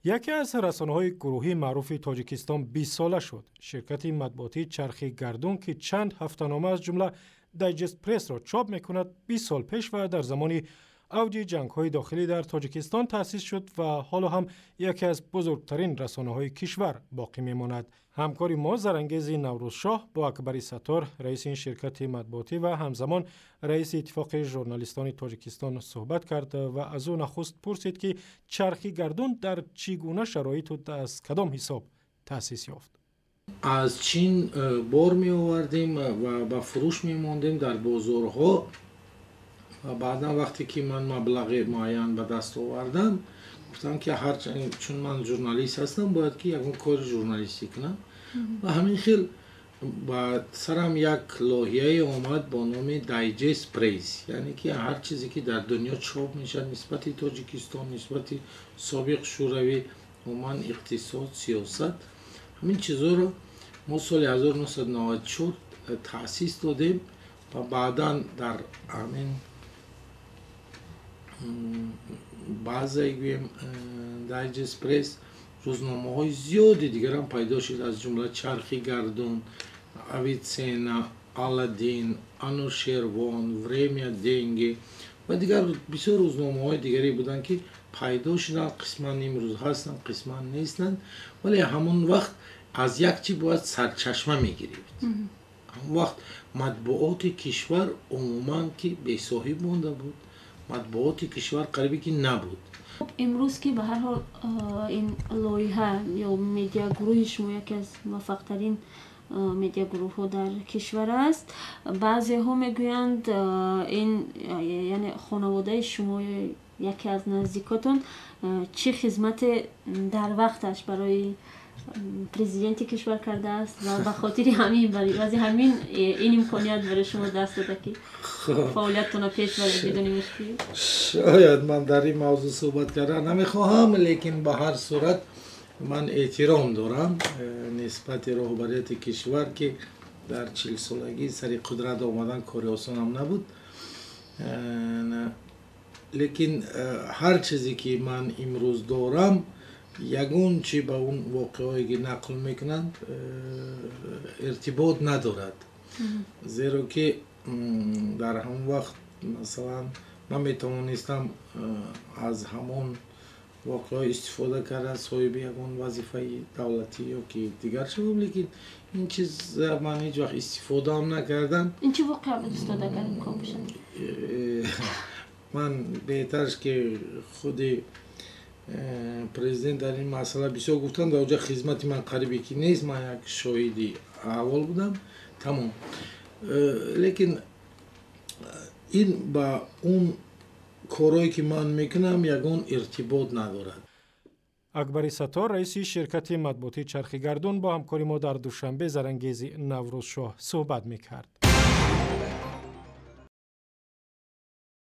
Яке аз расонаҳои гурӯҳии маъруфи Тоҷикистон 20-сола шуд. Ширкати матбуотии Чархи Гардун, ки чанд ҳафтанома, аз ҷумла Дайҷест Пресс-ро чоп мекунад, 20 сол пеш ва дар замони авҷи ҷангҳои дохилӣ дар Тоҷикистон таъсис шуд ва ҳоло ҳам яке аз бузургтарин расонаҳои кишвар боқӣ мемонад. Ҳамкори мо Зарангези Наврӯзшоҳ бо Акбари Саттор, раиси ин ширкати матбуотӣ ва ҳамзамон раиси Иттифоқи журналистони Тоҷикистон, суҳбат кард ва аз ӯ нахуст пурсид, ки Чархи Гардун дар чӣ гуна шароиту аз кадом ҳисоб таъсис ёфт. Аз Чин бор меовардем ва ба фурӯш мемондем дар бозорҳо. Ва баъдан, вақте ки ман маблағи муайян ба даст овардам, гуфтам, ки чун ман журналист ҳастам, бояд ки ягон кори журналистӣ кунам. Ва ҳамин хел ба сарам як лоиҳае омад бо номи Дайҷест Пресс, яъне ки ҳар чизе, ки дар дунё чоп мешавад нисбати Тоҷикистон, нисбати собиқ Шӯравӣ, умуман иқтисод, сиёсат, ҳамин чизҳоро мо соли 1994 таъсис додем. Ва баъдан дар ҳамин баъзае, гӯем, Дайҷест Пресс рӯзномаҳои зиёди дигарам пайдо шуд, аз ҷумла Чархи Гардун, Авитсена, Аладдин, Анушервон, Время деньги ва дигар бисёр рӯзномаҳои дигаре буданд, ки пайдо шуданд, қисман имрӯз ҳастанд, қисман нестанд. Вале ҳамон вақт аз як чи бояд сарчашма мегирифт. Ҳамон вақт матбуоти кишвар умуман ки бесоҳиб монда буд, матбуоти кишвар қарибе ки набуд. Имрӯз, ки ба ҳар ҳол ин лоиҳа ё медиагурӯҳи шумо яке аз муваффақтарин медиагурӯҳҳо дар кишвар аст, баъзеҳо мегӯянд, ин яъне хонаводаи шумо ё яке аз наздикотон чӣ хизмате дар вақташ барои президенти кишвар кардааст ва ба хотири ҳамин, баъзи ҳамин ин имконият барои шумо даст дода, ки фаъолияттонро пеш баред бидуни мушкил. Шояд ман дар ин мавзӯъ суҳбат кардан намехоҳам, лекин ба ҳар сурат ман эҳтиром дорам нисбати роҳбарияти кишвар, ки дар 40-солагӣ сари қудрат омадан кори осонам набуд. Лекин ҳар чизе, ки ман имрӯз дорам, ягон чи ба он воқеаҳое, ки нақл мекунанд, иртибот надорад, зеро ки дар ҳамон вақт, масалан, ман метавонистам аз ҳамон воқеаҳо истифода карда, соҳиби ягон вазифаи давлатӣ ё ки дигар шавам, лекин ин чиз ман ҳеҷ вақт истифодаам накардам. Ин чӣ воқеа буд, устод, агар имкон бошад? Ман беҳтараш, ки худи президент дар ин масъала бисёр гуфтанд. Дар оҷа хизмати ман қарибе ки нест, ман як шоҳиди аҳвол будам, тамом. Лекин ин ба он корҳое, ки ман мекунам, ягон иртибот надорад. Акбари Саттор, раиси ширкати матбуотии Чархи Гардун, бо ҳамкори мо дар Душанбе Зарангези Наврӯзшоҳ суҳбат мекард.